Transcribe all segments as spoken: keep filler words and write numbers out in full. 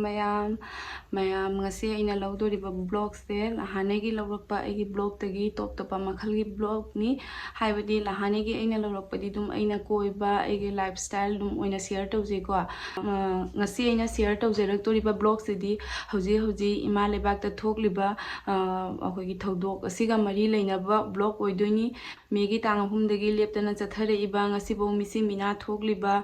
ꯃꯌꯥꯝ ꯃꯌꯥꯝ, ꯉꯁꯤ ꯑꯩꯅ ꯂꯧꯗꯣꯔꯤꯕ ꯕ꯭ꯂꯣꯛꯁꯦ ꯍꯥꯟꯅꯒꯤ ꯂꯧꯔꯛꯄ ꯑꯩꯒꯤ ꯕ꯭ꯂꯣꯛꯇꯒꯤ ꯇꯣꯞ ꯇꯣꯞꯄ ꯃꯈꯜꯒꯤ ꯕ꯭ꯂꯣꯛꯅꯤ꯫ ꯍꯥꯏꯕꯗꯤ ꯅꯍꯥꯟꯒꯤ ꯑꯩꯅ ꯂꯧꯔꯛꯄꯗꯤ ꯑꯗꯨꯝ ꯑꯩꯅ ꯀꯣꯏꯕ, ꯑꯩꯒꯤ ꯂꯥꯏꯐ ꯁ꯭ꯇꯥꯏꯜ ꯑꯗꯨꯝ ꯑꯣꯏꯅ ꯁꯤꯌꯔ ꯇꯧꯖꯩꯀꯣ꯫ ꯑ, ꯉꯁꯤ ꯑꯩꯅ ꯁꯤꯌꯔ ꯇꯧꯖꯔꯛꯇꯣꯔꯤꯕ ꯕ꯭ꯂꯣꯛꯁꯤꯗꯤ ꯍꯧꯖꯤꯛ ꯍꯧꯖꯤꯛ ꯏꯃꯥ ꯂꯩꯕꯥꯛꯇ ꯊꯣꯛꯂꯤꯕ, ꯑ, ꯑꯩꯈꯣꯏꯒꯤ ꯊꯧꯗꯣꯛ ꯑꯁꯤꯒ ꯃꯔꯤ ꯂꯩꯅꯕ ꯕ꯭ꯂꯣꯛ ꯑꯣꯏꯗꯣꯏꯅꯤ꯫ ꯃꯦꯒꯤ ꯇꯥꯡ ꯑꯍꯨꯝꯗꯒꯤ ꯂꯦꯞꯇꯅ ꯆꯠꯊꯔꯛꯏꯕ, ꯉꯁꯤꯐꯥꯎ ꯃꯤꯁꯤ ꯃꯤꯅꯥ ꯊꯣꯛꯂꯤꯕ,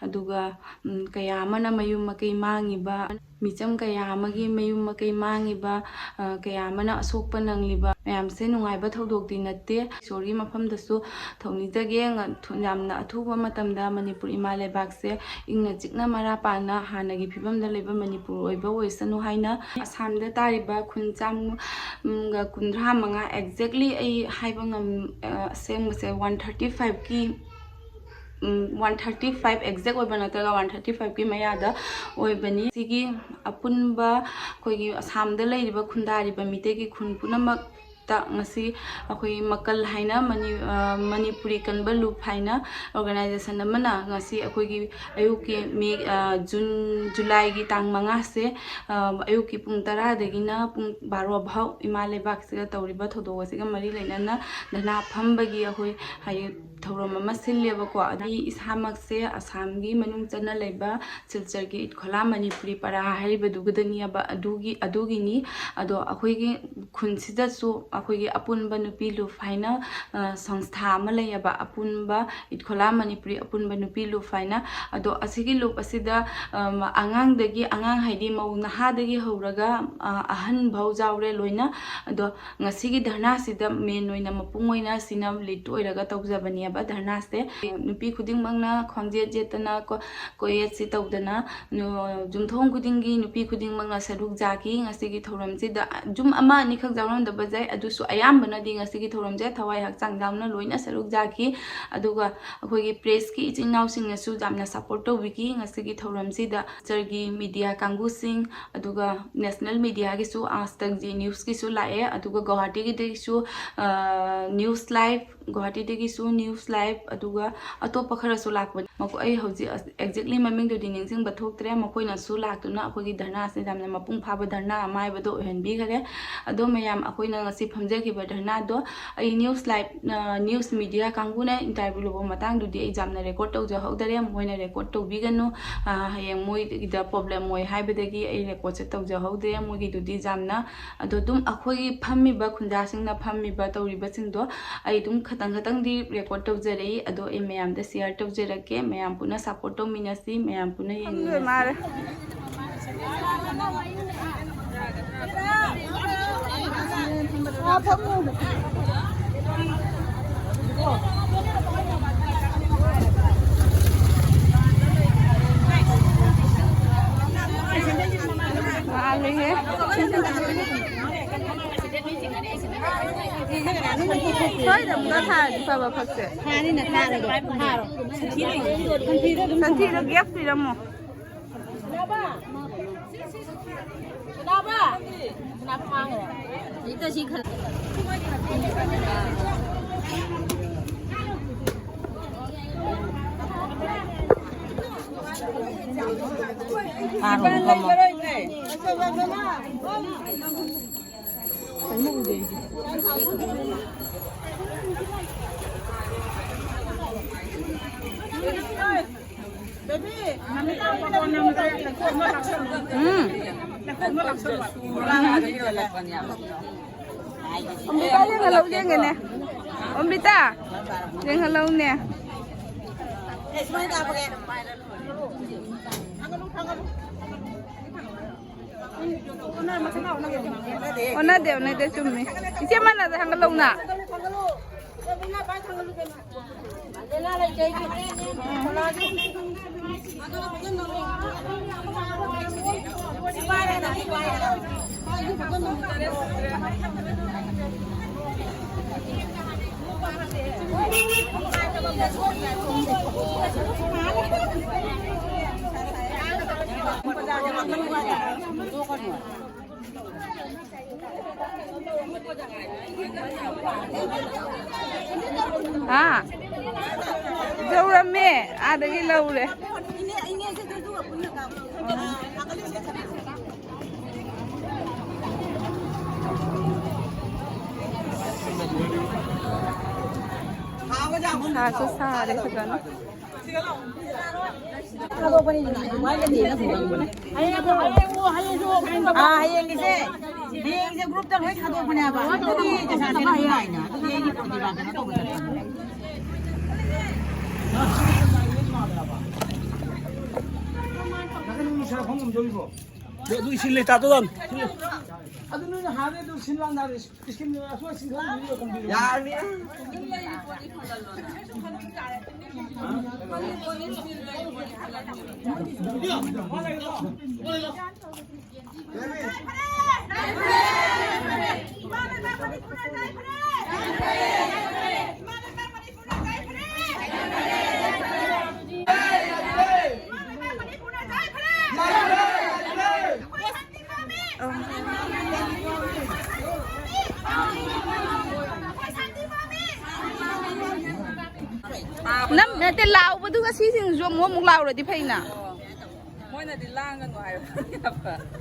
ꯑꯗꯨꯒ, ꯎꯝ, ꯀꯌꯥ ꯑꯃꯅ ꯃꯌꯨꯝ ꯃꯀꯩ ꯃꯥꯡꯉꯤꯕ, ꯃꯤꯆꯝ ꯀꯌꯥ ꯑꯃꯒꯤ ꯃꯌꯨꯝ ꯃꯀꯩ ꯃꯥꯡꯉꯤꯕ, ꯑ, ꯀꯌꯥ ꯑꯃꯅ ꯑꯁꯣꯛꯄ ꯅꯪꯂꯤꯕ ꯃꯌꯥꯝꯁꯦ ꯅꯨꯡꯉꯥꯏꯕ ꯊꯧꯗꯣꯛꯇꯤ ꯅꯠꯇꯦ꯫ ꯏꯁꯣꯔꯒꯤ ꯃꯐꯝꯗꯁꯨ ꯊꯧꯅꯤꯖꯒꯦ, ꯉ-, ꯊꯨ-, ꯌꯥꯝꯅ ꯑꯊꯨꯕ ꯃꯇꯝꯗ ꯃꯅꯤꯄꯨꯔ ꯏꯃꯥ ꯂꯩꯕꯥꯛꯁꯦ ꯏꯪꯅ ꯆꯤꯛꯅ ꯃꯔꯥ ꯄꯥꯟꯅ ꯍꯥꯟꯅꯒꯤ ꯐꯤꯕꯝꯗ ꯂꯩꯕ ꯃꯅꯤꯄꯨꯔ ꯑꯣꯏꯕ ꯑꯣꯏꯁꯅꯨ ꯍꯥꯏꯅ꯫ ꯑꯁꯥꯝꯗ ꯇꯥꯔꯤꯕ ꯈꯨꯟ ꯆꯥꯝꯒ ꯀꯨꯟꯊ꯭ꯔꯥ ꯃꯉꯥ exactly ꯑꯩ ꯍꯥꯏꯕ ꯉꯝ-, ꯑ, ꯑꯁꯦꯡꯕꯁꯦ ꯋꯥꯟ ꯊꯥꯔꯇꯤ ꯐꯥꯏꯚꯀꯤ, ꯎꯝ, ꯋꯥꯟ ꯊꯥꯔꯇꯤ ꯐꯥꯏꯚ exact ꯑꯣꯏꯕ ꯅꯠꯇ꯭ꯔꯒ ꯋꯥꯟ ꯊꯥꯔꯇꯤ ꯐꯥꯏꯚꯀꯤ ꯃꯌꯥꯗ ꯑꯣꯏꯕꯅꯤ꯫ ꯁꯤꯒꯤ ꯑꯄꯨꯟꯕ ꯑꯩꯈꯣꯏꯒꯤ ꯑꯁꯥꯝꯗ ꯂꯩꯔꯤꯕ ꯈꯨꯟꯗꯥꯔꯤꯕ ꯃꯤꯇꯩꯒꯤ ꯈꯨꯟ ꯄꯨꯝꯅꯃꯛꯇ ꯉꯁꯤ ꯑꯩꯈꯣꯏ ꯃꯀꯜ ꯍꯥꯏꯅ ꯃꯅꯤ-, ꯑ, ꯃꯅꯤꯄꯨꯔꯤ ꯀꯟꯕ ꯂꯨꯞ ꯍꯥꯏꯅ ꯑꯣꯔꯒꯅꯥꯏꯖꯦꯁꯟ ꯑꯃꯅ ꯉꯁꯤ ꯑꯩꯈꯣꯏꯒꯤ ꯑꯌꯨꯛꯀꯤ ꯃꯦ-, ꯑ, ꯖꯨꯟ, ꯖꯨꯂꯥꯏꯒꯤ ꯇꯥꯡ ꯃꯉꯥꯁꯦ, ꯑ, ꯑꯌꯨꯛꯀꯤ ꯄꯨꯡ ꯇꯔꯥꯗꯒꯤꯅ ꯄꯨꯡ ꯕꯥꯔꯣ ꯐꯥꯎ ꯏꯃꯥ ꯂꯩꯕꯥꯛꯁꯤꯗ ꯇꯧꯔꯤꯕ ꯊꯧꯗꯣꯛ ꯑꯁꯤꯒ ꯃꯔꯤ ꯂꯩꯅꯅ ꯙꯔꯅꯥ ꯐꯝꯕꯒꯤ ꯑꯩꯈꯣꯏ ꯍꯥꯏꯗꯤ ꯊꯧꯔꯝ ꯑꯃ ꯁꯤꯜꯂꯦꯕꯀꯣ꯫ ꯑꯗꯒꯤ ꯏꯁꯥꯃꯛꯁꯦ ꯑꯁꯥꯝꯒꯤ ꯃꯅꯨꯡ ꯆꯟꯅ ꯂꯩꯕ ꯁꯤꯜꯆꯔꯒꯤ ꯏꯠꯈꯣꯂꯥ ꯃꯅꯤꯄꯨꯔꯤ ꯄꯔꯥ ꯍꯥꯏꯔꯤꯕꯗꯨꯒꯗꯅꯤꯕ, ꯑꯗꯨꯒꯤ, ꯑꯗꯨꯒꯤꯅꯤ꯫ ꯑꯗꯣ ꯑꯩꯈꯣꯏꯒꯤ ꯈꯨꯟꯁꯤꯗꯁꯨ ꯑꯩꯈꯣꯏꯒꯤ ꯑꯄꯨꯟꯕ ꯅꯨꯄꯤ ꯂꯨꯞ ꯍꯥꯏꯅ, ꯑ, ꯁꯪꯁꯊꯥ ꯑꯃ ꯂꯩꯌꯦꯕ, ꯑꯄꯨꯟꯕ ꯏꯠꯈꯣꯂꯥ ꯃꯅꯤꯄꯨꯔꯤ ꯑꯄꯨꯟꯕ ꯅꯨꯄꯤ ꯂꯨꯞ ꯍꯥꯏꯅ꯫ ꯑꯗꯣ ꯑꯁꯤꯒꯤ ꯂꯨꯞ ꯑꯁꯤꯗ, ꯑꯝ, ꯑꯉꯥꯡꯗꯒꯤ, ꯑꯉꯥꯡ ꯍꯥꯏꯗꯤ ꯃꯧ ꯅꯍꯥꯗꯒꯤ ꯍꯧꯔꯒ, ꯑ, ꯑꯍꯟ ꯐꯥꯎ ꯌꯥꯎꯔꯦ ꯂꯣꯏꯅ꯫ ꯑꯗꯣ ꯉꯁꯤꯒꯤ ꯙꯔꯅꯥꯁꯤꯗ ꯃꯦꯟ ꯑꯣꯏꯅ ꯃꯄꯨꯡ ꯑꯣꯏꯅ ꯁꯤꯅ ꯂꯤꯠ ꯑꯣꯏꯔꯒ ꯇꯧꯖꯕꯅꯦꯕ ꯙꯔꯅꯥꯁꯦ꯫ ꯅꯨꯄꯤ ꯈꯨꯗꯤꯡꯃꯛꯅ ꯈ꯭ꯋꯥꯡꯖꯦꯠ ꯌꯦꯠꯇꯅ ꯀꯣ-, ꯀꯣꯌꯦꯠꯁꯤ ꯇꯧꯗꯅ, ꯅꯨ-, ꯌꯨꯝꯊꯣꯡ ꯈꯨꯗꯤꯡꯒꯤ ꯅꯨꯄꯤ ꯈꯨꯗꯤꯡꯃꯛꯅ ꯁꯔꯨꯛ ꯌꯥꯈꯤ꯫ ꯉꯁꯤꯒꯤ ꯊꯧꯔꯝꯁꯤꯗ ꯌꯨꯝ ꯑꯃ ꯑꯅꯤꯈꯛ ꯌꯥꯎꯔꯝꯗꯕ ꯌꯥꯏ, ꯑꯗꯨꯁꯨ ꯑꯌꯥꯝꯕꯅꯗꯤ ꯉꯁꯤꯒꯤ ꯊꯧꯔꯝꯁꯦ ꯊꯋꯥꯏ ꯍꯛꯆꯥꯡ ꯌꯥꯎꯅ ꯂꯣꯏꯅ ꯁꯔꯨꯛ ꯌꯥꯈꯤ꯫ ꯑꯗꯨꯒ ꯑꯩꯈꯣꯏꯒꯤ ꯄ꯭ꯔꯦꯁꯀꯤ ꯏꯆꯤꯟ ꯏꯅꯥꯎꯁꯤꯡꯅꯁꯨ ꯌꯥꯝꯅ ꯁꯞꯄꯣꯔꯠ ꯇꯧꯕꯤꯈꯤ ꯉꯁꯤꯒꯤ ꯊꯧꯔꯝꯁꯤꯗ꯫ ꯁꯤꯜꯆꯔꯒꯤ ꯃꯤꯗꯤꯌꯥ ꯀꯥꯡꯕꯨꯁꯤꯡ, ꯑꯗꯨꯒ ꯅꯦꯁꯅꯦꯜ ꯃꯤꯗꯤꯌꯥꯒꯤꯁꯨ, ꯑꯥꯖ ꯇꯛ ꯖꯤ ꯅ꯭ꯌꯨꯁꯀꯤꯁꯨ ꯂꯥꯛꯑꯦ, ꯑꯗꯨꯒ ꯒꯧꯍꯥꯇꯤꯒꯤꯗꯒꯤꯁꯨ, ꯑ, ꯅ꯭ꯌꯨꯁ ꯂꯥꯏꯚ, ꯒꯨꯋꯥꯍꯥꯇꯤꯗꯒꯤꯁꯨ ꯅ꯭ꯌꯨꯁ ꯂꯥꯏꯚ, ꯑꯗꯨꯒ ꯑꯇꯣꯞꯄ ꯈꯔꯁꯨ ꯂꯥꯛꯄꯅꯤ꯫ ꯃꯈꯣꯏ, ꯑꯩ ꯍꯧꯖꯤꯛ ꯑꯁ-, ꯑꯦꯛꯖꯦꯛꯂꯤ ꯃꯃꯤꯡꯗꯨꯗꯤ ꯅꯤꯡꯁꯤꯡꯕ ꯊꯣꯛꯇ꯭ꯔꯦ꯫ ꯃꯈꯣꯏꯅꯁꯨ ꯂꯥꯛꯇꯨꯅ ꯑꯩꯈꯣꯏꯒꯤ ꯙꯔꯅꯥꯁꯦ ꯌꯥꯝꯅ ꯃꯄꯨꯡ ꯐꯥꯕ ꯙꯔꯅꯥ ꯑꯃ ꯍꯥꯏꯕꯗꯣ ꯑꯣꯏꯍꯟꯕꯤꯈꯔꯦ꯫ ꯑꯗꯣ ꯃꯌꯥꯝ, ꯑꯩꯈꯣꯏꯅ ꯉꯁꯤ ꯐꯝꯖꯈꯤꯕ ꯙꯔꯅꯥꯗꯣ ꯑꯩ ꯅ꯭ꯌꯨꯁ ꯂꯥꯏꯚ, ꯑ, ꯅ꯭ꯌꯨꯁ ꯃꯤꯗꯤꯌꯥ ꯀꯥꯡꯕꯨꯅ ꯏꯟꯇꯔꯚ꯭ꯌꯨ ꯂꯧꯕ ꯃꯇꯥꯡꯗꯨꯗꯤ ꯑꯩ ꯌꯥꯝꯅ ꯔꯦꯀꯣꯔꯗ ꯇꯧꯖꯍꯧꯗꯔꯦ꯫ ꯃꯣꯏꯅ ꯔꯦꯀꯣꯔꯗ ꯇꯧꯕꯤꯒꯅꯨ꯫ ꯑ, ꯍꯌꯦꯡ ꯃꯣꯏꯒꯤꯗ ꯄ꯭ꯔꯣꯕ꯭ꯂꯦꯝ ꯑꯣꯏ ꯍꯥꯏꯕꯗꯒꯤ ꯑꯩ ꯔꯦꯀꯣꯔꯗꯁꯦ ꯇꯧꯖꯍꯧꯗ꯭ꯔꯦ ꯃꯣꯏꯒꯤꯗꯨꯗꯤ ꯌꯥꯝꯅ꯫ ꯑꯗꯣ ꯑꯗꯨꯝ ꯑꯩꯈꯣꯏꯒꯤ ꯐꯝꯃꯤꯕ, ꯈꯨꯟꯖꯥꯁꯤꯡꯅ ꯐꯝꯃꯤꯕ, ꯇꯧꯔꯤꯕꯁꯤꯡꯗꯣ ꯑꯩ ꯑꯗꯨꯝ ꯈꯇꯪ ꯈꯇꯪꯗꯤ ꯔꯦꯀꯣꯔꯗ ꯇꯧꯖꯔꯛꯏ꯫ ꯑꯗꯣ ꯑꯩ ꯃꯌꯥꯝꯗ ꯁꯤꯌꯔ ꯇꯧꯖꯔꯛꯀꯦ꯫ ꯃꯌꯥꯝ ꯄꯨꯟꯅ ꯁꯞꯄꯣꯔꯠ ꯇꯧꯃꯤꯟꯅꯁꯤ, ꯃꯌꯥꯝ ꯄꯨꯟꯅ ꯌꯦꯡꯃꯤꯟꯅꯁꯤ꯫ ꯃꯥꯔꯦ꯫ ꯃꯥꯜꯂꯤꯍꯦ꯫ ꯁ꯭ꯋꯥꯏꯗ ꯑꯃꯨꯛꯀ ꯊꯥꯔꯗꯤ ꯐꯕ ꯐꯛꯁꯦ꯫ ꯊꯥꯅꯤꯅ ꯊꯥꯔꯒꯦ꯫ ꯊꯥꯔꯣ꯫ ꯁꯟꯊꯤꯗꯣ ꯒꯦꯞ ꯄꯤꯔꯝꯃꯣ꯫ ꯎꯝ꯫ ꯑꯣꯝꯕꯤꯇꯥ, ꯌꯦꯡꯍꯜꯂꯧ, ꯌꯦꯡꯒꯦꯅꯦ꯫ ꯑꯣꯝꯕꯤꯇꯥ, ꯌꯦꯡꯍꯜꯂꯧꯅꯦ꯫ ꯑꯣꯟꯅꯗꯦ, ꯑꯣꯟꯅꯗꯦ, ꯆꯨꯝꯃꯤ꯫ ꯏꯆꯦ, ꯃꯥꯟꯅꯗꯦ, ꯍꯪꯒꯠꯂꯧꯅ꯫ ꯍꯥ? ꯌꯧꯔꯝꯃꯦ꯫ ꯑꯥꯗꯒꯤ ꯂꯧꯔꯦ꯫ ꯁꯥꯁꯨ ꯁꯥꯔꯦ ꯐꯖꯅ꯫ ꯑꯥ, ꯍꯌꯦꯡꯒꯤꯁꯦ, ꯍꯌꯦꯡꯁꯦ ꯒ꯭ꯔꯨꯞꯇ ꯂꯣꯏ ꯊꯥꯗꯣꯛꯄꯅꯦꯕ꯫ ꯑꯗꯨꯗꯤ ꯄꯩꯁꯥꯁꯦ ꯂꯣꯏ ꯂꯥꯛꯏꯅ꯫ ꯑꯗꯨꯗꯤ ꯑꯩꯒꯤ ꯄ꯭ꯔꯣꯇꯤꯚꯥ ꯀꯩꯅꯣ ꯇꯧꯕ ꯆꯠꯄꯅꯦ꯫ ꯑꯗꯨ ꯏꯁꯤꯜꯂꯦ, ꯇꯥꯇꯣꯟ꯫ ꯑꯗꯨ ꯅꯣꯏꯅ ꯍꯥꯟꯅꯗꯩ ꯑꯗꯨꯝ ꯁꯤꯜ ꯂꯥꯡ ꯇꯥꯔꯦ꯫ ꯏꯁꯀꯤꯝ ꯑꯁꯣꯏ ꯁꯤꯟ ꯈꯪꯗ꯭ꯔꯤꯕ ꯈꯪꯗ꯭ꯔꯤꯕ꯫ ꯌꯥꯔꯅꯤ꯫ ꯅꯝ-, ꯅꯠꯇꯦ, ꯂꯥꯎꯕꯗꯨꯒ ꯁꯤꯁꯤꯡꯁꯨ ꯑꯃꯨꯛ ꯑꯃꯨꯛ ꯂꯥꯎꯔꯗꯤ ꯐꯩꯅ꯫ ꯃꯣꯏꯅꯗꯤ ꯂꯥꯡꯒꯅꯨ ꯍꯥꯏꯕ꯫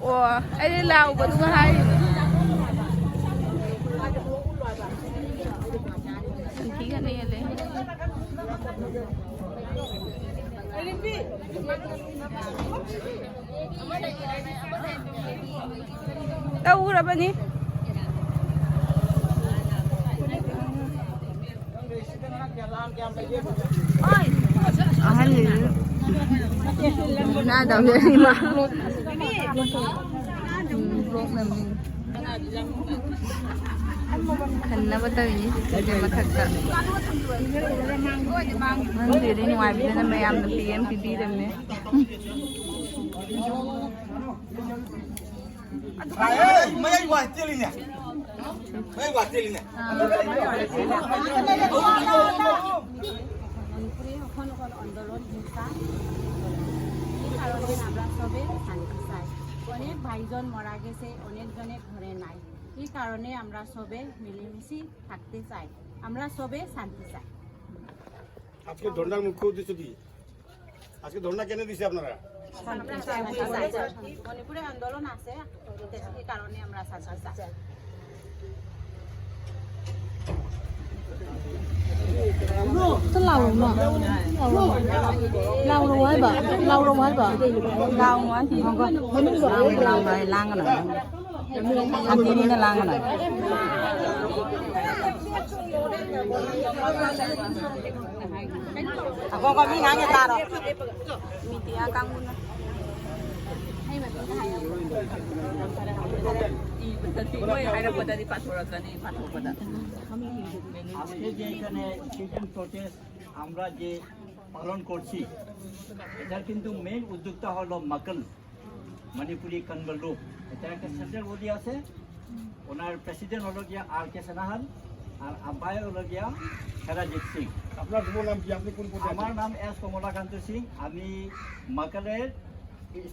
ꯑꯣ, ꯑꯩꯗꯤ ꯂꯥꯎꯕꯗꯨꯒ ꯍꯥꯏꯔꯤꯅꯦ꯫ ꯁꯟꯊꯤ ꯈꯠꯅꯩ ꯑꯗꯩ꯫ ꯇꯧꯈ꯭ꯔꯕꯅꯤ꯫ ꯑꯍꯜ ꯅꯥꯗꯧꯔꯦ ꯏꯃꯥ꯫ ꯎꯝ, ꯕ꯭ꯂꯣꯛ ꯅꯝꯃꯤ꯫ ꯈꯟꯅꯕ ꯇꯧꯔꯤꯅꯤ ꯁꯤꯁꯇꯔꯁꯦ ꯃꯊꯛꯇ꯫ ꯈꯪꯗꯦꯗ, ꯅꯨꯡꯉꯥꯏꯕꯤꯗꯅ ꯃꯌꯥꯝꯅ ꯄꯤ ꯑꯦꯝ ꯄꯤꯕꯤꯔꯝꯃꯦ꯫ ꯑꯦ, ꯃꯌꯥꯏ ꯋꯥꯏ ꯇꯦꯜꯂꯤꯅꯦ꯫ ꯃꯌꯥꯏ ꯋꯥꯏ ꯇꯦꯜꯂꯤꯅꯦ꯫ মণিপুৰী অসহযোগ আন্দোলন হিংসা, এই কাৰণে নাবৰা চবে শান্তি চায়। অনেক ভাইজন মারা গেছে, অনেকজনে ঘরে নাই। এই কারণে আমরা সবে মিলেমিশে থাকতে চাই, আমরা সবে শান্তি চাই। আজকে ধর্নার মুখ্য উদ্দেশ্য কি? আজকে ধর্না কেন দিছে আপনারা? আমরা শান্তি চাই। মণিপুরে আন্দোলন আছে, এই কারণে আমরা শান্তি চাই। ꯇ ꯂꯥꯎꯔꯣ ꯏꯃꯥ꯫ ꯂꯥꯎꯔꯣ ꯍꯥꯏꯕ꯫ ꯂꯥꯎꯔꯣ ꯍꯥꯏꯕ꯫ ꯂꯥꯎ ꯍꯥꯏꯕ꯫ ꯂꯥꯡꯒꯅꯨ꯫ ꯁꯥꯟꯇꯤꯅꯤꯅ ꯂꯥꯡꯒꯅꯨ꯫ ꯑꯈꯣ ꯃꯤ ꯉꯥꯡꯉꯦ ꯇꯥꯔꯣ꯫ ꯃꯤꯗꯤꯌꯥ ꯀꯥꯡꯕꯨꯅ꯫ ꯃꯣꯏ ꯍꯥꯏꯔꯛꯄꯗꯗꯤ ꯄꯥꯊꯣꯔꯛꯀꯅꯤ, ꯄꯥꯊꯣꯛꯄꯗ꯫ আজকে যে এখানে সিটিং প্রোটেস্ট আমরা যে পালন করছি, এটার কিন্তু মেইন উদ্যোক্তা হলো মাকল, মণিপুরি কনভার লোক। এটা একটা সেন্ট্রাল বডি আছে, ওনার প্রেসিডেন্ট হলো গিয়া আর কে সেনাহান, আর আহ্বায়ক হলো গিয়া হেরাজিৎ সিং। আপনার শুভ নাম কি? আপনি কোন পদে আছেন? আমার নাম এস কমলাকান্ত সিং, আমি মাকলের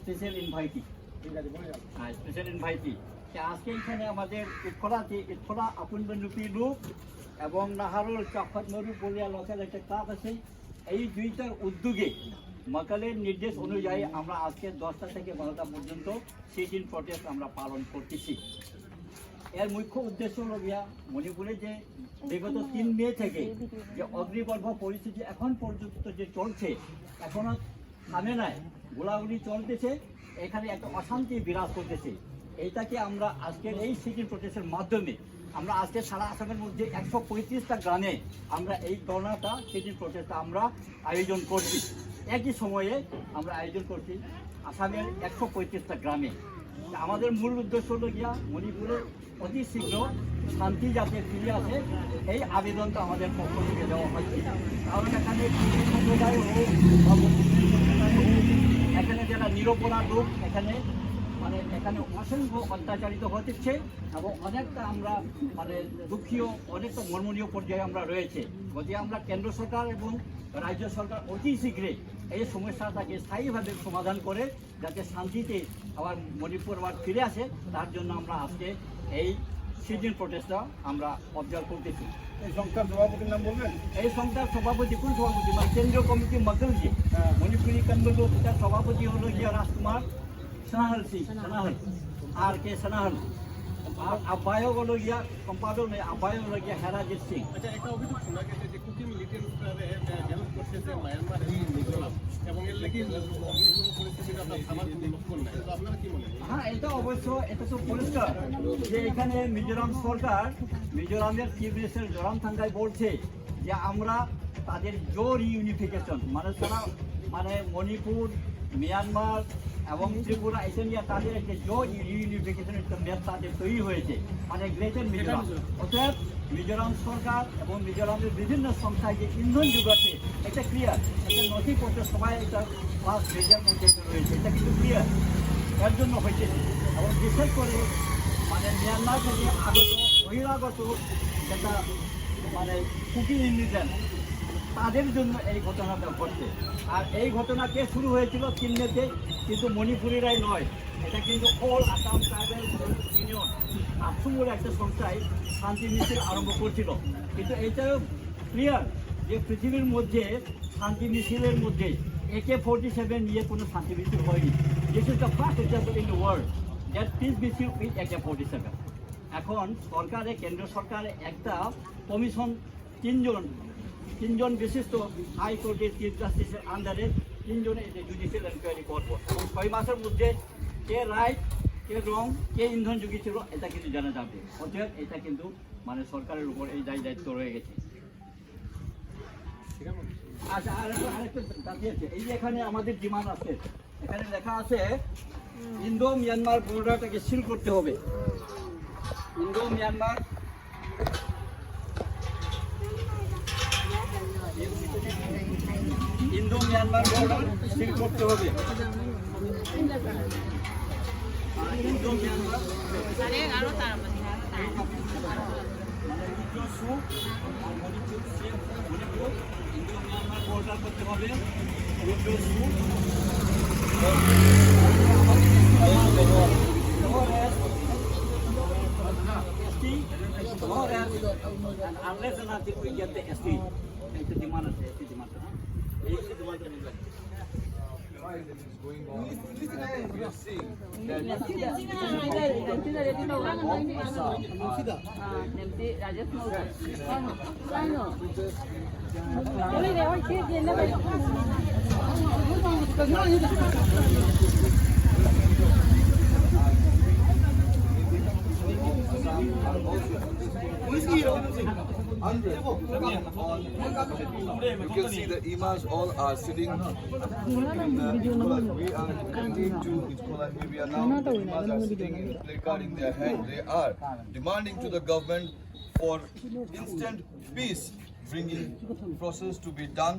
স্পেশাল ইনভাইটি। ঠিক আছে, বলে যান। হ্যাঁ, স্পেশাল ইনভাইটি। আজকে এখানে আমাদের ইটখোলা যে ইটখোলা আপন বেনুপি লোক এবং নাহারল চাফাত মরু বলিয়া লোকাল একটা ক্লাব আছে, এই দুইটার উদ্যোগে মাকালের নির্দেশ অনুযায়ী আমরা আজকে দশটা থেকে বারোটা পর্যন্ত সিট ইন প্রোটেস্ট আমরা পালন করতেছি। এর মুখ্য উদ্দেশ্য হলো গিয়া মণিপুরে যে বিগত তিন মে থেকে যে অগ্নিগর্ভ পরিস্থিতি এখন পর্যন্ত যে চলছে, এখনো থামে নাই, গোলাগুলি চলতেছে, এখানে একটা অশান্তি বিরাজ করতেছে। এইটাকে আমরা আজকের এই সিট ইন প্রোটেস্টের মাধ্যমে আমরা আজকে সারা আসামের মধ্যে একশো পঁয়ত্রিশটা গ্রামে আমরা এই ধর্নাটা, সিট ইন প্রোটেস্টটা আমরা আয়োজন করছি। একই সময়ে আমরা আয়োজন করছি আসামের একশো পঁয়ত্রিশটা গ্রামে। আমাদের মূল উদ্দেশ্য হলো গিয়া মণিপুরের অতি শীঘ্র শান্তি যাতে ফিরে আসে, এই আবেদনটা আমাদের পক্ষ থেকে দেওয়া হচ্ছে। কারণ এখানে কুকি সম্প্রদায় হোক বা মুসলিম সম্প্রদায় হোক, এখানে যারা নিরপরাধ লোক এখানে, মানে, এখানে অসংখ্য অত্যাচারিত হচ্ছে এবং অনেকটা আমরা, মানে, দুঃখীয়, অনেকটা মর্মনীয় পর্যায়ে আমরা রয়েছে। গতিকে আমরা কেন্দ্র সরকার এবং রাজ্য সরকার অতি শীঘ্রে এই সমস্যাটাকে স্থায়ীভাবে সমাধান করে যাতে শান্তিতে আবার মণিপুর আবার ফিরে আসে, তার জন্য আমরা আজকে এই সিটিং প্রোটেস্টটা আমরা অবজার্ভ করতেছি। এই সংস্থার সভাপতির নাম বলবেন? এই সংস্থার সভাপতি কোন সভাপতি? মানে কেন্দ্রীয় কমিটি মকলজি, হ্যাঁ। মণিপুরী কনভেনশন, তার সভাপতি হলো গিয়া রাজকুমার সানাহাল সিং, সানাহাল। আর কে সানাহাল। আর আহ্বায়ক হলো গিয়া, সম্পাদক নয়, আহ্বায়ক হলো গিয়া হেরাজিৎ সিং। আচ্ছা, একটা অভিযোগ শোনা গেছে যে কুকি মিলিটেন্টরা হেল্প করতেছে মায়ানমার এবং মিজোরাম, এবং এর লাগি অগ্নিশমন পরিস্থিতিটা আপনার থামার কোনো লক্ষণ নাই। তো আপনারা কি মনে করেন? হ্যাঁ, এটা অবশ্য, এটা তো পরিষ্কার যে এখানে মিজোরাম সরকার, মিজোরামের চিফ মিনিস্টার জোরামথাঙ্গাই বলছে যে আমরা তাদের জোর ইউনিফিকেশন, মানে তারা, মানে মণিপুর, মিয়ানমার এবং ত্রিপুরা, এটা নিয়ে তাদের একটা জোর ইউনিফিকেশন একটা ম্যাপ তাদের তৈরি হয়েছে, মানে গ্রেটার মিজোরাম। অতএব মিজোরাম সরকার এবং মিজোরামের বিভিন্ন সংস্থায় যে ইন্ধন যোগাচ্ছে, এটা ক্লিয়ার, একটা নথিপত্র সবাই একটা ফার্স্ট পেজের মধ্যে এটা রয়েছে, এটা কিন্তু ক্লিয়ার। এর জন্য হয়েছে এবং বিশেষ করে মানে মিয়ানমার থেকে আগত, বহিরাগত যেটা মানে কুকি ইমিগ্রেন্ট, তাদের জন্য এই ঘটনাটা ঘটছে। আর এই ঘটনা কে শুরু হয়েছিল? তিন মেতে, কিন্তু মণিপুরিরাই নয়, এটা কিন্তু অল আসাম ট্রাইবাল ইউনিয়ন, আসু বলে একটা সংস্থায় শান্তি মিছিল আরম্ভ করছিল। কিন্তু এইটাও ক্লিয়ার যে পৃথিবীর মধ্যে শান্তি মিছিলের মধ্যে একে ফর্টি সেভেন নিয়ে কোনো শান্তি মিছিল হয়নি। This is the first example in the world that peace মিছিল with একে ফর্টি সেভেন। এখন সরকারে, কেন্দ্র সরকারে একটা কমিশন, তিনজন, তিনজন বিশিষ্ট হাইকোর্টের চিফ জাস্টিসের আন্ডারে তিনজনে এটা জুডিশিয়াল এনকোয়ারি করবো এবং ছয় মাসের মধ্যে কে রাইট, কে রং, কে ইন্ধন যোগী ছিল, এটা কিন্তু জানা যাবে। অতএব এটা কিন্তু মানে সরকারের উপর এই দায় দায়িত্ব রয়ে গেছে। আচ্ছা, আরেকটা, আরেকটা দাবি আছে। এই যে এখানে আমাদের ডিমান্ড আছে, এখানে লেখা আছে ইন্দো মিয়ানমার বর্ডারটাকে সিল করতে হবে। Indo Myanmar, Indo Myanmar border seal করতে হবে। ইন্দো মিয়ানমার মানে withdraw soup, Manipur safe, Manipur Indo Myanmar border করতে হবে। Withdraw soup. Unless and until we get the S T, একটা ডিমান্ড আছে, এসটি ডিমান্ড, হ্যাঁ, এই ডিমান্ডটা নিয়ে লাগবে। Is going on. We are seeing that You can see the imams all are sitting in the, we are coming to Hizbullah. We are now, the imams are sitting in placard in their hand. They are demanding to the government for instant peace, bringing process to be done,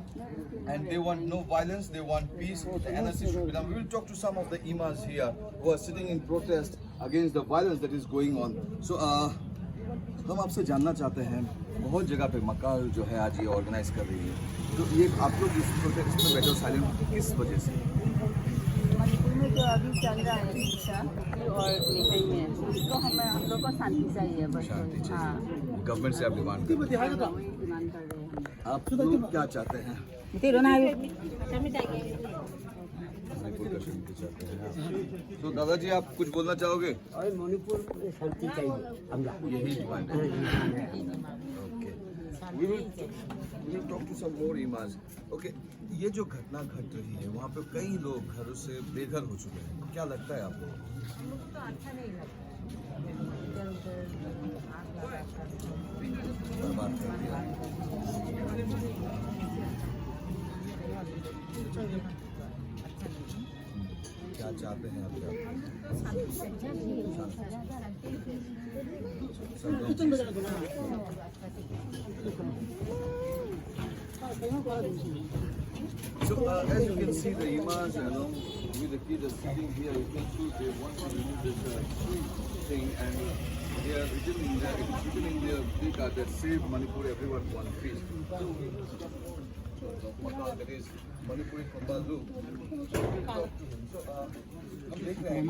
and they want no violence, they want peace. The N R C should be done. We will talk to some of the imams here who are sitting in protest against the violence that is going on. So, uh, हम आपसे जानना चाहते हैं, बहुत जगह पे मक्का जो है आज ये ऑर्गेनाइज कर रही है, तो ये आप लोग इस प्रोटेस्ट में बैठे हो साइलेंट, किस वजह से? मणिपुर में जो अभी चल रहा है हिंसा, कुकी और मिथई में, उसको हम हम लोग को शांति चाहिए बस। शांति चाहिए। हाँ, गवर्नमेंट से आप डिमांड कर रहे वही डिमांड कर रहे हैं हम। हैं। आप लोग क्या चाहते हैं? तेरो ना मणिपुर का शांति चाहते हैं आप। तो दादाजी, आप कुछ बोलना चाहोगे? और मणिपुर में शांति चाहिए हमरा। यही डिमांड है। Okay, we will, we will talk to some more imams. Okay, ये जो घटना घट रही है, वहाँ पे कई लोग घरों से बेघर हो चुके हैं, क्या लगता है आप लोगों को? हम लोग को तो अच्छा नहीं लगता है। इधर उधर आग लगा कर बर्बाद कर दिया। क्या चाहते हैं अभी आप? So, uh, as you can see, the imams along with the kids are sitting here. You can see they want to remove this uh, thing and Here, within India, within India, big that save Manipur, everyone one feast. So, that is Manipuri Pambal do. So, uh, हम देख रहे हैं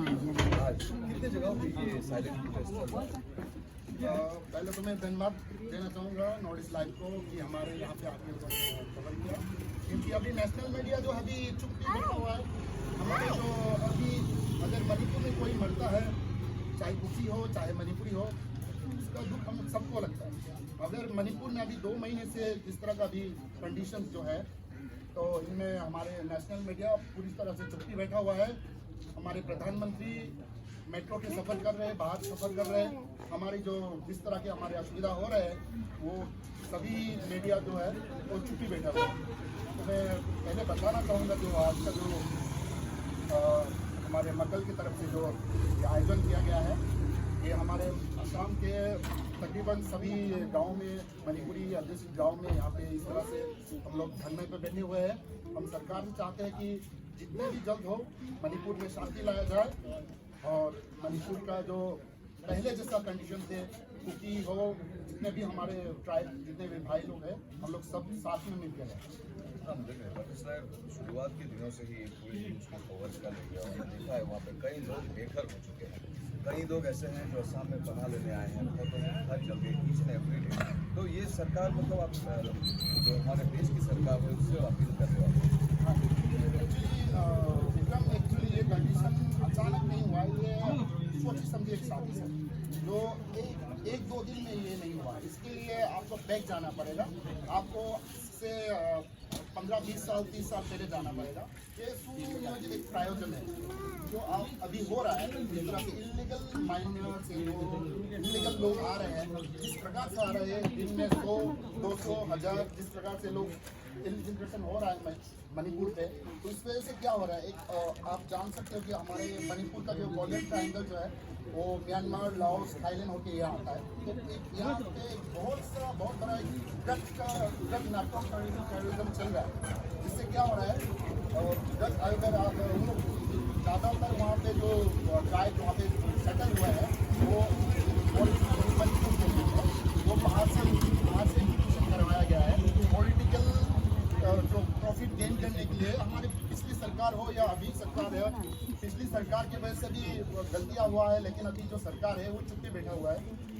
आज कितने जगहों पे ये silent protest चल रहा है। अ, पहले तो मैं धन्यवाद देना चाहूँगा नॉर्थ ईस्ट लाइव को कि हमारे यहाँ पे आके उन्होंने कवर किया, क्योंकि अभी नेशनल मीडिया जो अभी चुप भी बैठा हुआ है। हमारे जो अभी अगर मणिपुर में कोई मरता है, चाहे कुकी हो चाहे मणिपुरी हो, उसका दुख हम सबको लगता है। अगर मणिपुर में अभी दो महीने से जिस तरह का अभी कंडीशन जो है, तो इनमें हमारे नेशनल मीडिया पूरी तरह से चुप्पी बैठा हुआ है। हमारे प्रधानमंत्री मेट्रो के सफर कर रहे हैं, बाहर सफर कर रहे हैं, हमारी जो जिस तरह की हमारी असुविधा हो रहे हैं, वो सभी मीडिया जो है वो चुप्पी बैठा हुआ है। तो मैं पहले बताना चाहूँगा जो आज का जो अ, हमारे मकल की तरफ से जो ये आयोजन किया गया है, ये हमारे आसाम के तकरीबन सभी गाँव में, मणिपुरी अध्युषित गाँव में यहाँ पे इस तरह से हम लोग धरने पे बैठे हुए हैं। हम सरकार से चाहते हैं कि जितने भी जल्द हो मणिपुर में शांति लाया जाए और मणिपुर का जो पहले जैसा कंडीशन थे, कुकी हो, जितने भी हमारे ट्राइब, जितने भी भाई लोग हैं, हम लोग सब साथ में मिलकर हैं। हम देख रहे हैं, पाकिस्तान शुरुआत के दिनों से ही पूरी न्यूज़ को कवर कर रही है और हमने देखा है वहाँ पे कई लोग बेघर हो चुके हैं, कई लोग ऐसे हैं जो असम में पनाह लेने आए हैं, बहुत लोग घर चल गए, ईच एंड एवरी डे। तो ये सरकार, मतलब, आप, अ, जो हमारे देश की सरकार है, उससे अपील कर रहे हो आप? हाँ, एक्चुअली विक्रम, एक्चुअली ये कंडीशन अचानक नहीं हुआ, ये सोची समझी एक साजिश है। जो एक एक दो दिन में ये नहीं हुआ, इसके लिए आपको बैक जाना पड़ेगा। आपको से पंद्रह बीस साल, तीस साल पहले जाना पड़ेगा। ये सुनियोजित एक प्रायोजन है जो आप अभी हो रहा है, जिस तरह से इलीगल माइनर्स, इलीगल लोग आ रहे हैं, जिस प्रकार से आ रहे हैं, दिन में सौ, दो सौ, हजार, जिस प्रकार से लोग इमिग्रेशन हो रहा है मणिपुर पे, तो इस वजह से क्या हो रहा है? एक, अ, आप जान सकते हो कि हमारे मणिपुर का जो गोल्डन ट्रायंगल जो है, वो म्यांमार, लाओस, थाईलैंड होके यहाँ आता है। तो एक यहाँ पे एक बहुत सा, बहुत बड़ा एक ड्रग का, ड्रग नार्को टेररिज्म, टेररिज्म चल रहा है। जिससे क्या हो रहा है, और ड्रग, अगर आप उन लोग, ज़्यादातर वहाँ पे जो ट्राइब वहाँ पे सेटल हुआ है, वो, वो वैसे भी गलतियां हुआ है, लेकिन अभी जो सरकार है वो चुप्पे बैठा हुआ है।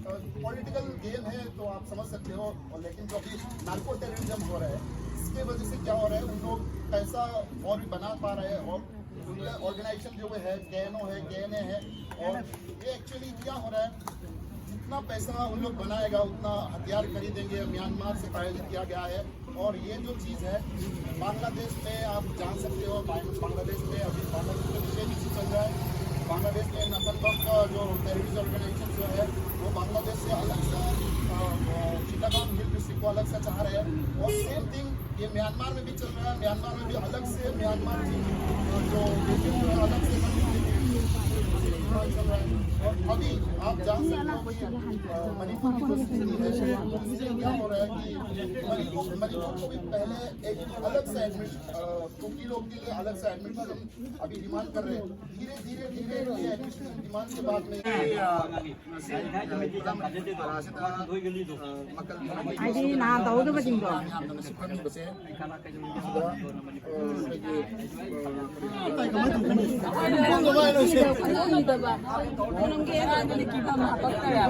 पॉलिटिकल गेम है तो आप समझ सकते हो। और लेकिन जो अभी नार्को टेररिज्म हो रहा है, इसके वजह से क्या हो रहा है, उन लोग पैसा और भी बना पा रहे हैं। और उनका ऑर्गेनाइजेशन जो है, केएनओ है, केएनए है, और ये एक्चुअली क्या हो रहा है, जितना पैसा उन लोग बनाएगा उतना हथियार खरीदेंगे। म्यांमार से प्रायोजित किया गया है। और ये जो चीज़ है, बांग्लादेश में आप जान सकते हो, बांग- बांग्लादेश में अभी बांग्लादेश में विषय भी चल रहा है। बांग्लादेश में नफल बम का जो टेररिस्ट ऑर्गेनाइजेशन जो है, वो बांग्लादेश से अलग से, अ, अ, चिटागांग हिल डिस्ट्रिक्ट को अलग से चाह रहे हैं। और सेम थिंग ये म्यांमार में भी चल रहा है। म्यांमार में भी अलग से म्यांमार की, अ, जो विभिन्न अलग से चल रहा है। और अभी आप जान सकते हो कि, अ, मणिपुर की जो स्थिति है, उसमें क्या हो रहा है कि मणिपुर, मणिपुर को भी पहले एक अलग से एडमिशन, अ, कुकी लोग के लिए अलग से एडमिशन अभी डिमांड कर रहे हैं। धीरे धीरे धीरे ये एडमिशन डिमांड के बाद में, अ, ꯑꯩꯗꯤ ꯅꯍꯥꯟ ꯇꯧꯍꯧꯗꯕꯁꯤꯡꯗꯣ꯫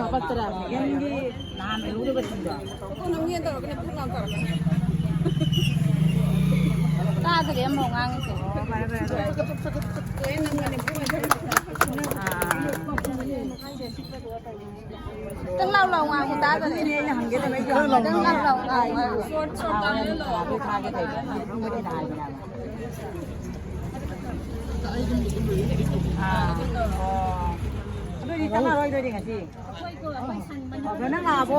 ꯍꯥꯄꯛꯇ꯭ꯔꯥ? ꯅꯪꯒꯤ ꯅꯍꯥꯟ ꯇꯧꯍꯧꯗꯕꯁꯤꯡꯗꯣ꯫ ꯇꯥꯗ꯭ꯔꯦ ꯑꯃꯐꯥꯎ ꯉꯥꯡꯉꯤꯁꯦ꯫ ꯈꯤꯇꯪ ꯂꯥꯎ ꯂꯥꯎ ꯉꯥꯡꯉꯨ ꯇꯥꯗꯔꯦ꯫ ꯑꯗꯨꯅꯦ ꯑꯩꯅ ꯍꯪꯒꯦ ꯇꯧꯔꯛꯏꯁꯦ꯫ ꯈꯤꯇꯪ ꯂꯥꯎ ꯂꯥꯎ ꯉꯥꯡꯉꯨ꯫ ꯁꯣꯔꯠ ꯁꯣꯔꯠ ꯇꯥꯍꯜꯂꯣ꯫ ꯑꯗꯨ ꯊꯥꯒꯦ ꯇꯧꯔꯤꯕ꯫ ꯅꯪ ꯈꯪꯕꯗꯤ ꯅꯍꯥꯟꯒꯤꯅꯦ ꯍꯥꯏꯕ꯫ ꯑꯥ꯫ ꯑꯣ꯫ ꯑꯗꯨꯗꯤ ꯆꯪꯉꯔꯣꯏꯗꯣꯏꯗꯤ ꯉꯁꯤ꯫ ꯑꯣ, ꯅꯪ ꯂꯥꯛꯑꯕꯣ?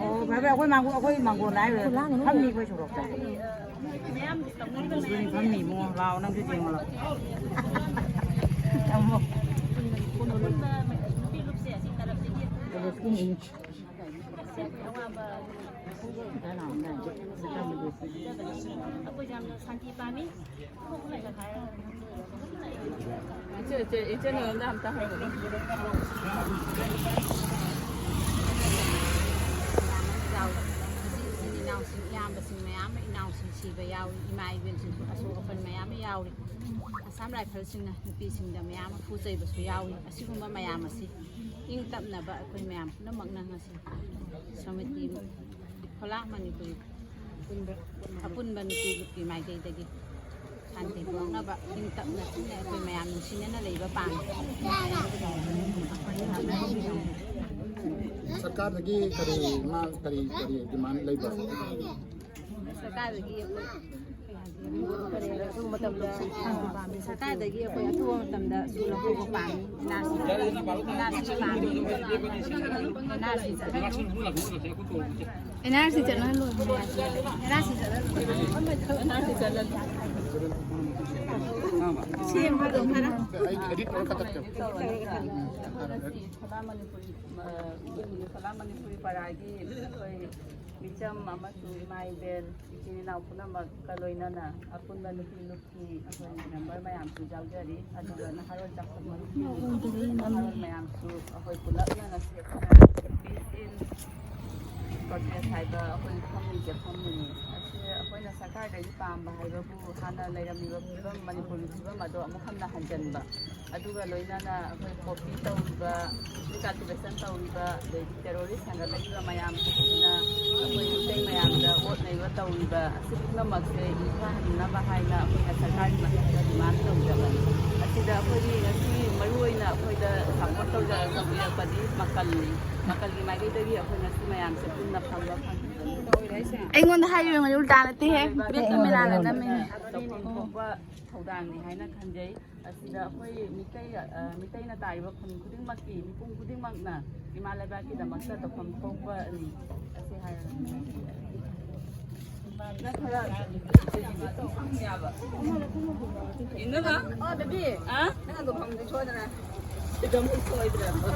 ꯑꯣ, ꯐꯔꯦ, ꯐꯔꯦ, ꯑꯩꯈꯣꯏ ꯃꯥꯡꯒꯣ-, ꯑꯩꯈꯣꯏ ꯃꯥꯡꯒꯣꯟꯗ ꯍꯥꯏꯔꯣꯏ꯫ ꯐꯝꯃꯤ ꯑꯩꯈꯣꯏ ꯁꯣꯔꯣꯛꯇ꯫ ꯑꯗꯨꯗꯤ ꯐꯝꯃꯤ ꯏꯕꯨꯡꯉꯣ꯫ ꯂꯥꯛꯑꯣ, ꯅꯪꯁꯨ ꯌꯦꯡꯉꯣ ꯂꯥꯛꯑꯣ꯫ ꯑꯃꯨꯛ꯫ ꯑꯩꯈꯣꯏꯁꯨ ꯌꯥꯝꯅ ꯁꯥꯟꯇꯤ ꯄꯥꯝꯃꯤ꯫ ꯏꯆꯦ, ꯏꯆꯦ, ꯏꯆꯦ ꯅꯣꯏꯔꯣꯝꯗ ꯑꯝꯇ ꯍꯥꯏꯔꯛꯑꯣ꯫ ꯏꯌꯥꯝꯕꯁꯤꯡ ꯃꯌꯥꯝ ꯑꯃ, ꯏꯅꯥꯎꯁꯤꯡ ꯁꯤꯕ ꯌꯥꯎꯏ, ꯏꯃꯥ ꯏꯕꯦꯟꯁꯤꯡꯁꯨ ꯑꯁꯣꯛ ꯑꯄꯟ ꯃꯌꯥꯝ ꯑꯃ ꯌꯥꯎꯔꯤ꯫ ꯑꯁꯥꯝ ꯔꯥꯏꯐꯜꯁꯤꯡꯅ ꯅꯨꯄꯤꯁꯤꯡꯗ ꯃꯌꯥꯝ ꯑꯃ ꯐꯨ ꯆꯩꯕꯁꯨ ꯌꯥꯎꯏ꯫ ꯑꯁꯤꯒꯨꯝꯕ ꯃꯌꯥꯝ ꯑꯁꯤ ꯏꯪ ꯇꯞꯅꯕ ꯑꯩꯈꯣꯏ ꯃꯌꯥꯝ ꯄꯨꯝꯅꯃꯛꯅ ꯉꯁꯤ ꯁꯃꯤꯇꯤ ꯈꯣꯂꯥ ꯃꯅꯤꯄꯨꯔꯤ ꯑꯄꯨꯟꯕ ꯅꯨꯄꯤ ꯂꯨꯞꯀꯤ ꯃꯥꯏꯀꯩꯗꯒꯤ ꯁꯥꯟꯇꯤ ꯄꯨꯔꯛꯅꯕ ꯏꯪ ꯇꯞꯅ ꯏꯪꯅ ꯑꯩꯈꯣꯏ ꯃꯌꯥꯝ ꯅꯨꯡꯁꯤꯅꯅ ꯂꯩꯕ ꯄꯥꯝꯃꯤ꯫ ꯁꯔꯀꯥꯔꯗꯒꯤ ꯀꯔꯤ ꯃꯥ ꯀꯔꯤ ꯀꯔꯤ ꯗꯤꯃꯥꯟ ꯂꯩꯕ? ꯁꯔꯀꯥꯔꯗꯒꯤ ꯑꯩꯈꯣꯏ ꯀꯔꯤ ꯑꯊꯨꯕ ꯃꯇꯝꯗ ꯁꯔꯀꯥꯔꯗꯒꯤ ꯑꯩꯈꯣꯏ ꯑꯊꯨꯕ ꯃꯇꯝꯗ ꯁꯨ ꯂꯧꯊꯣꯛꯄ ꯄꯥꯝꯃꯤ꯫ ꯏꯟ ꯑꯥꯔ ꯁꯤ, ꯏꯟ ꯑꯥꯔ ꯁꯤ ꯄꯥꯝꯃꯤ꯫ ꯏꯟ R C ꯆꯠꯍꯜꯂꯨ꯫ And R C ꯆꯠꯍꯜꯂꯣꯏꯕꯅꯦ꯫ And R C ꯆꯠꯍꯜꯂꯣꯏ꯫ ꯁꯦꯝꯕꯗꯣ ꯈꯔ꯫ ꯑꯩ ꯑꯦꯗꯤꯠ ꯇꯧꯔ ꯀꯛꯊꯠꯀꯦ꯫ ꯈꯣꯂꯥ ꯃꯅꯤꯄꯨꯔꯤ, ꯈꯣꯂꯥ ꯃꯅꯤꯄꯨꯔꯤ ꯄꯔꯥꯒꯤ ꯑꯩꯈꯣꯏ ꯃꯤꯆꯝ ꯑꯃꯁꯨꯡ ꯏꯃꯥ ꯏꯕꯦꯜ, ꯏꯆꯤꯟ ꯏꯅꯥꯎ ꯄꯨꯝꯅꯃꯛꯀ ꯂꯣꯏꯅꯅ ꯑꯄꯨꯟꯕ ꯅꯨꯄꯤ ꯂꯨꯞꯀꯤ ꯑꯩꯈꯣꯏ ꯃꯦꯝꯕꯔ ꯃꯌꯥꯝꯁꯨ ꯌꯥꯎꯖꯔꯤ꯫ ꯑꯗꯨꯒ ꯅꯍꯥꯔꯣꯜ ꯆꯥꯎꯈꯠꯄ ꯅꯍꯥꯔꯣꯜ ꯃꯌꯥꯝꯁꯨ ꯑꯩꯈꯣꯏ ꯄꯨꯂꯞꯅ ꯉꯁꯤ ꯑꯩꯈꯣꯏꯅ Peace in Protest ꯍꯥꯏꯕ ꯑꯩꯈꯣꯏ ꯐꯝꯃꯤꯁꯦ ꯐꯝꯃꯤꯅꯤ꯫ ꯑꯁꯤ ꯑꯩꯈꯣꯏꯅ ꯁꯔꯀꯥꯔꯗꯒꯤ ꯄꯥꯝꯕ ꯍꯥꯏꯕꯕꯨ ꯍꯥꯟꯅ ꯂꯩꯔꯝꯃꯤꯕ ꯐꯤꯕꯝ, ꯃꯅꯤꯄꯨꯔꯒꯤ ꯐꯤꯕꯝ ꯑꯗꯣ ꯑꯃꯨꯛ ꯍꯟꯅ ꯍꯟꯖꯤꯟꯕ, ꯑꯗꯨꯒ ꯂꯣꯏꯅꯅ ꯑꯩꯈꯣꯏ ꯀꯣꯄꯤ ꯇꯧꯔꯤꯕ, ꯏꯟꯀꯜꯇꯤꯚꯦꯁꯟ ꯇꯧꯔꯤꯕ, ꯑꯗꯩꯗꯤ ꯇꯦꯔꯣꯔꯤꯁ ꯍꯦꯟꯒꯠꯂꯛꯂꯤꯕ ꯃꯌꯥꯝꯁꯤꯡꯁꯤꯅ ꯑꯩꯈꯣꯏ ꯃꯤꯇꯩ ꯃꯌꯥꯝꯗ ꯑꯣꯠ ꯅꯩꯕ ꯇꯧꯔꯤꯕ ꯑꯁꯤ ꯄꯨꯝꯅꯃꯛꯁꯦ ꯏꯝꯐꯥꯜ ꯍꯟꯅꯕ ꯍꯥꯏꯅ ꯑꯩꯈꯣꯏꯅ ꯁꯔꯀꯥꯔꯒꯤ ꯃꯊꯛꯇ ꯗꯤꯃꯥꯟ ꯇꯧꯖꯕꯅꯤ꯫ ꯑꯁꯤꯗ ꯑꯩꯈꯣꯏꯒꯤ ꯉꯁꯤ ꯃꯔꯨꯑꯣꯏꯅ ꯑꯩꯈꯣꯏꯗ ꯁꯄꯣꯔꯠ ꯇꯧꯖ-, ꯇꯧꯕꯤꯔꯛꯄꯗꯤ ꯃꯀꯜꯅꯤ꯫ ꯃꯀꯜꯒꯤ ꯃꯥꯏꯀꯩꯗꯒꯤ ꯑꯩꯈꯣꯏ ꯉꯁꯤ ꯃꯌꯥꯝꯁꯦ ꯄꯨꯟꯅ ꯐꯝꯕ ꯐꯪꯉꯤꯕꯅꯤ꯫ ꯑꯩꯉꯣꯟꯗ ꯍꯥꯏꯔꯤꯕ ꯎꯜꯇꯥ ꯅꯠꯇꯦꯍꯦ꯫ ꯕꯦꯠ ꯀꯦꯃꯦꯔꯥꯗ ꯅꯝꯃꯤꯅꯦ꯫ ꯇꯧꯐꯝ ꯊꯣꯛꯄ ꯊꯧꯗꯥꯡꯅꯤ ꯍꯥꯏꯅ ꯈꯟꯖꯩ꯫ ꯑꯁꯤꯗ ꯑꯩꯈꯣꯏ ꯃꯤꯇꯩ, ꯑ, ꯃꯤꯇꯩꯅ ꯇꯥꯔꯤꯕ ꯈꯨꯟ ꯈꯨꯗꯤꯡꯃꯛꯀꯤ, ꯃꯤꯄꯨꯝ ꯈꯨꯗꯤꯡꯃꯛꯅ ꯏꯃꯥ ꯂꯩꯕꯥꯛꯀꯤꯗꯃꯛꯇ ꯇꯧꯐꯝ ꯊꯣꯛꯄꯅꯤ꯫ ꯑꯁꯤ ꯍꯥꯏꯔꯒ ꯅꯪ ꯈꯔ ꯏꯟꯅꯕ? ꯑ? ꯁꯤꯗ ꯑꯃꯨꯛ ꯁꯣꯏꯗꯅ꯫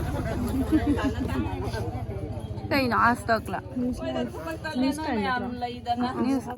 ꯀꯩꯅꯣ ꯑꯥꯖ ꯇꯛꯂ? ꯃꯣꯏꯗ ꯊꯕꯛ ꯇꯜꯂꯦ ꯅꯣꯏ ꯃꯌꯥꯝ ꯂꯩꯗꯅ꯫ ꯅ꯭ꯌꯨꯁ꯫